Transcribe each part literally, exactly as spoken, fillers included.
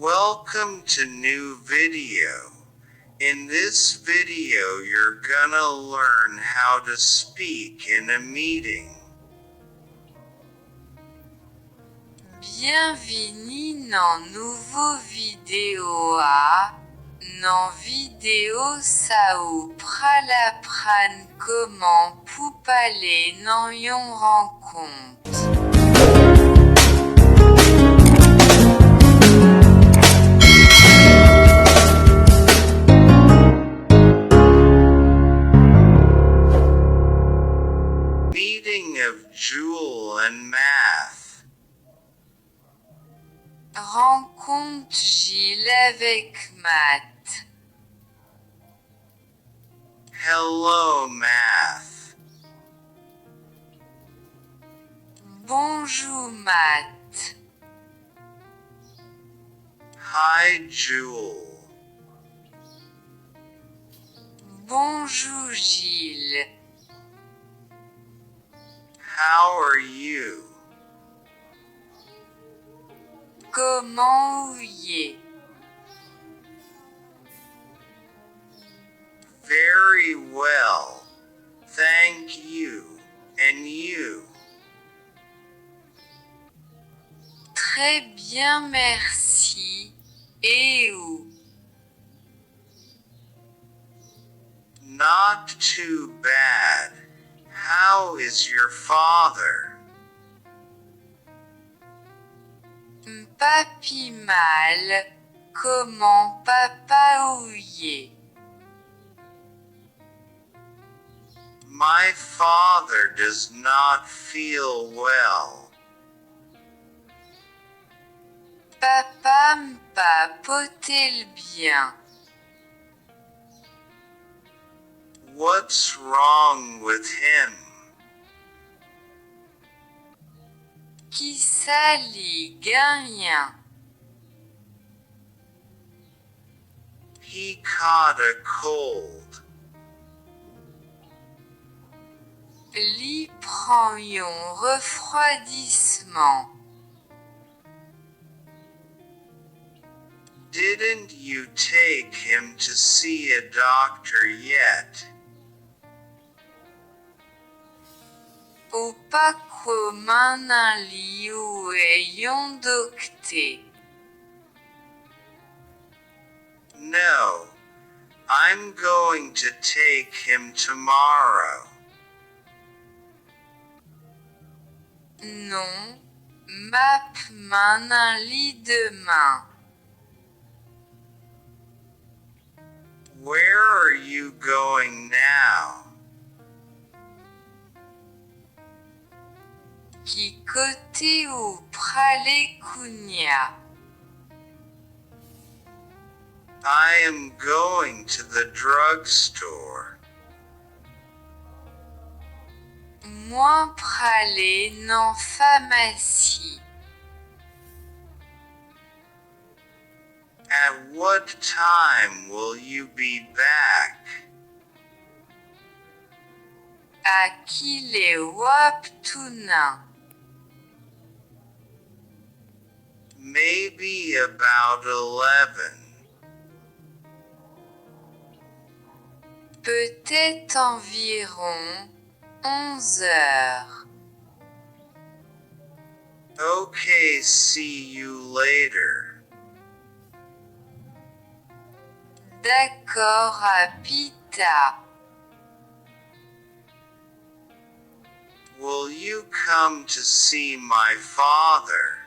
Welcome to new video. In this video you're gonna learn how to speak in a meeting. Byenvini nan nouvo videyo a. Nan videyo sa ou pral aprann kòman pou pale nan yon rankont. Meeting of Jewel and Math. Rankont Jil avèk Math. Hello, Math. Bonjou, Math. Hi, Jewel. Bonjou, Jil. How are you? Kòman ou ye? Very well, thank you. And you? Trè byen, mèsi. E ou? Not too bad. How is your father? M pa pi mal. Kòman papa ou ye? My father does not feel well. Papa m pa pote l byen. What's wrong with him? Kisa li genyen? He caught a cold. Li pran yon refwadisman. Didn't you take him to see a doctor yet? Ou pako mennen li wè yon doktè? No, I'm going to take him tomorrow. Non, m ap mennen li demen. Where are you going now? Ki kote ou prale kounye a? I am going to the drugstore. Mwen prale nan famasi. At what time will you be back? A kilè w ap tounen? Maybe about eleven. Petèt anviwon onz è. Okay, see you later. Dakò, a pita. Will you come to see my father?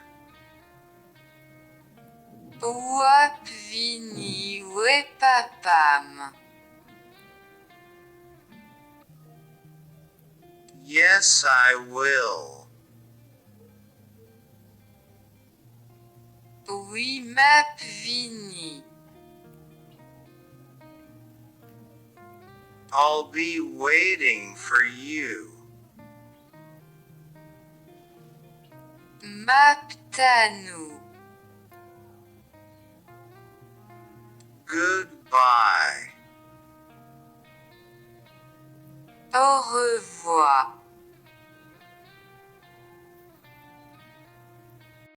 W ap vini wè papa m? Yes, I will. Wi, m ap vini. I'll be waiting for you. M ap tann ou. Goodbye. Orevwa.